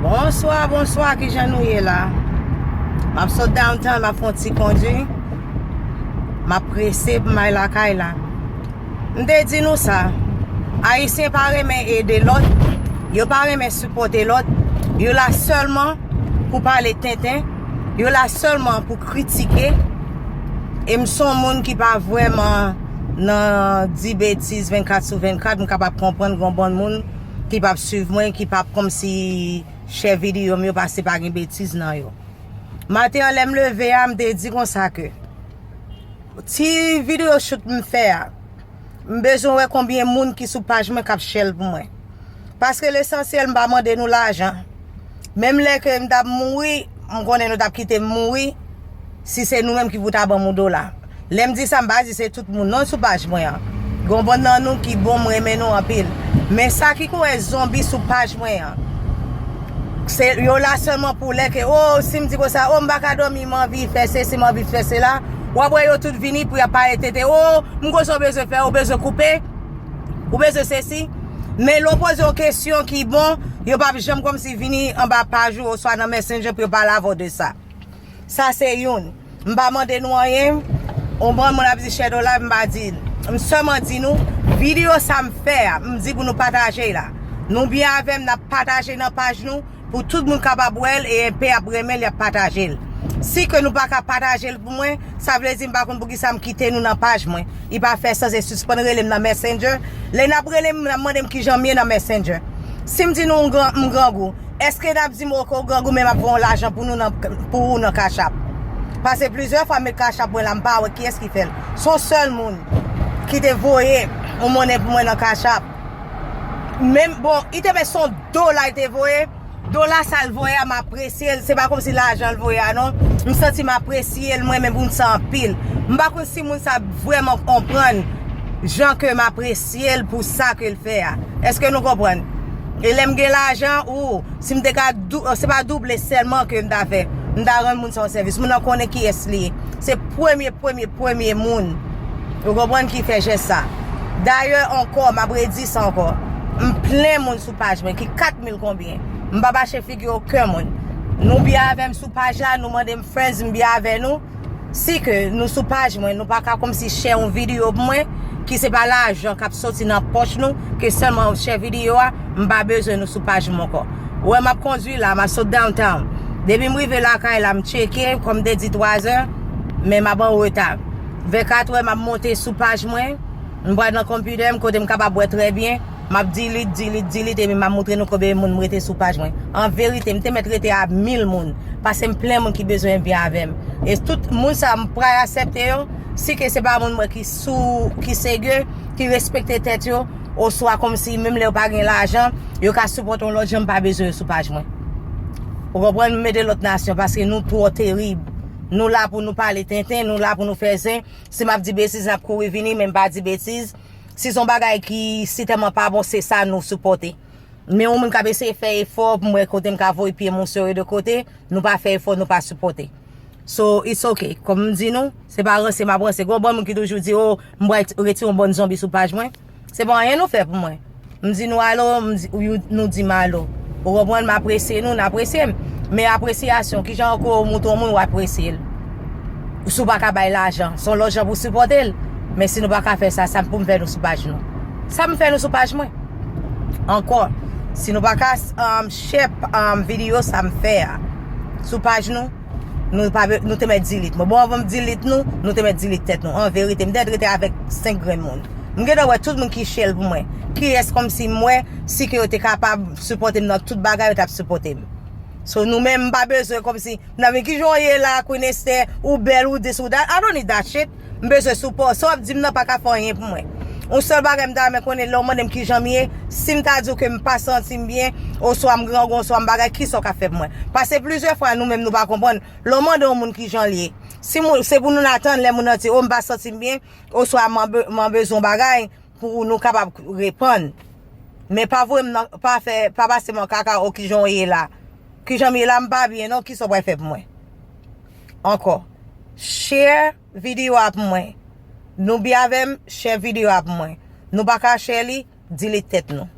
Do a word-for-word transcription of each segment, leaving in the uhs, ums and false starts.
Bonswa, bonswa, kijan nou ye la? M ap sot downtown, m ap fè yon ti kondwi. M ap prese pou m al lakay la. M te di nou sa, Ayisyen pa renmen ede lòt, yo pa renmen sipòte lòt, yo la sèlman pou pale tenten, yo la sèlman pou kritike. E m se yon moun ki pa vrèman nan di betiz vennkat sou vennkat, m kapab konprann gen yon bann moun ki p ap swiv mwen, ki p ap kòmsi share videyo m yo, paske pa gen betiz nan yo. Maten an, lè m leve a, m te di konsa ke ti videyo shoot m fè a, m bezwen wè konbyen moun ki sou paj mwen k ap share l pou mwen. Paske lesansyèl, m pa mande nou lajan. Menm lè ke m t ap mouri, m konnen nou t ap kite m mouri, si se nou menm ki pou ta ban m yon dola. Lè m di sa, m pa di se tout moun non sou paj mwen an. Gen yon bann nan nou ki bon, m renmen nou anpil. Men sa ki kwè zonbi sou paj mwen an, se yo la sèlman pou lè ke, o, si m di konsa, o, m pa ka dòmi, m anvi fè sesi, m anvi fè sela. W ap wè yo tout vini pou y ap pale tenten. O, m gon sa w bezwen fè, ou bezwen koupe, ou bezwen sesi. Men lè w poze yon kesyon ki bon, yo p ap janm kòmsi vini anba paj ou oswa nan Messenger pou yo pale avè w de sa. Sa se youn. M pa mande nou anyen. Yon bann moun ap di share dola, m pa di l. M sèlman di nou, videyo sa m fè a, m di pou nou pataje l la. Nou byen avè m, n ap pataje nan paj nou, pou tout moun kapab wè l, e enpe ap renmen l, y ap pataje l. Si ke nou pa ka pataje l pou mwen, sa vle di m pa konn poukisa m kite nou nan paj mwen. Li pa fè sans, e sispann rele m nan Messenger. Lè n ap rele m, n ap mande m kijan m ye nan Messenger. Si m di nou m gran, m grangou, èske n ap di m, oke, w grangou, men m ap voye yon lajan pou nou nan, pou ou nan Cash App? Paske plizyè fwa m met Cash App mwen la, m pa wè kiyès ki fè l. Se yon sèl moun ki te voye yon monnen pou mwen nan Cash App. Menm, bon, li te met se yon dola li te voye. Dola sa l voye a, m apresye l. Se pa kòmsi lajan l voye a, non. M santi m apresye l, mwen menm, pou m sa anpil. M pa konn si moun sa vrèman konprann jan ke m apresye l pou sa ke l fè a. Èske nou konprann? E lè m gen lajan, ou, si m te ka dou-, se pa double sèlman ke m ta fè. M ta rann moun sa yon sèvis. Moun nan konnen kiyès li ye. Se premye, premye, premye moun, ou konprann, ki fè jès sa. Dayè ankò, m ap redi sa ankò. M plen moun sou paj mwen, ki kat mil konbyen. M p ap mache figi okenn moun. Nou byen avè m sou paj la, nou mande m friends, m byen avè nou. Si ke nou sou paj mwen, nou pa ka kòmsi share yon videyo pou mwen, ki se pa lajan k ap soti nan pòch nou, ke sèlman share videyo a, m pa bezwen nou sou paj mwen ankò. Ou wè m ap kondwi la, m ap sot downtown. Depi m rive lakay la, m tcheke, kòm m te di twa zè, men m ap an reta. Vè kat è, m ap monte sou paj mwen, m pral nan konpitè m, kote m kapab wè trè byen, m ap delete, delete, delete, epi m ap montre nou konbyen moun m rete sou paj mwen. An verite, m te mèt rete a mil moun, paske m plen moun ki bezwen byen avè m. E tout moun sa, m pral aksepte yo, si ke se pa moun mwen ki sou, ki serye, ki respekte tèt yo, oswa kòmsi menm lè yo pa gen lajan, yo ka sipòte yon lòt jan, m pa bezwen yo sou paj mwen. Ou konprann? M mete lòt nasyon, paske nou twò terib. Nou la pou nou pale tenten, nou la pou nou fè zen. Si m ap di betiz, n ap kouri vini, men m pa di betiz. Si se yon bagay ki sitèlman pa bon, se sa nou sipòte. Men yon moun k ap eseye fè efò pou m wè kote m ka voye pye m yon seri de kote, nou pa fè efò, nou pa sipòte. So, it's ok. Kòm m di nou, se pa ranse m ap ranse. Gen yon bann moun ki toujou di, o, m pral retire yon bann zonbi sou paj mwen. Se pa anyen nou fè pou mwen. M di nou alo, m di, ou, nou di m alo. Ou konprann, m apresye nou, n apresye m. Men apresyasyon, kijan ankò ou montre yon moun ou apresye l? Si w pa ka bay lajan, se yon lòt jan pou w sipòte l. Men si nou pa ka fè sa, sa pou m fè nou sou paj nou? Sa m fè nou sou paj mwen? Ankò, si nou pa ka, um, share, um, videyo sa m fè a sou paj nou, nou pa be-, nou te mèt delete mwen. Bon, anvan m delete nou, nou te mèt delete tèt nou. An verite, m te mèt rete avèk senk grenn moun. M gentan wè tout moun ki share l pou mwen. Kiyès kòmsi m wè, si ke yo te kapab sipòte m nan tout bagay, yo t ap sipòte m. So, nou menm, m pa bezwen kòmsi, nan men kijan w ye la, Queen Esther, ou bèl, ou this, ou that. I don't need that shit. M bezwen sipò. Sa w ap di m nan pa ka fè anyen pou mwen. Yon sèl bagay m ta renmen konnen, lè w mande m kijan m ye, si m ta di w ke m pa santi m byen, oswa m grangou, oswa m bagay, kisa w ka fè pou mwen? Paske plizyè fwa, nou menm, nou pa konprann. Lè w mande yon moun kijan l ye, si moun, se pou nou n atann lè moun nan di, o, m pa santi m byen, oswa m an be-, m an bezwen yon bagay, pou nou kapab reponn. Men pa voye m nan, pa fè, pa pase m an kaka, o, kijan w ye la? Kijan m ye la, m pa byen non, kisa w pral fè pou mwen? Ankò, share videyo a pou mwen. Nou byen avè m, share videyo a pou mwen. Nou pa ka share li, delete tèt nou.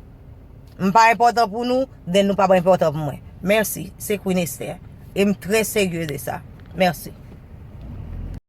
M pa enpòtan pou nou, then nou pa enpòtan pou mwen. Mèsi, se Queen Esther. E m trè serye de sa. Mèsi.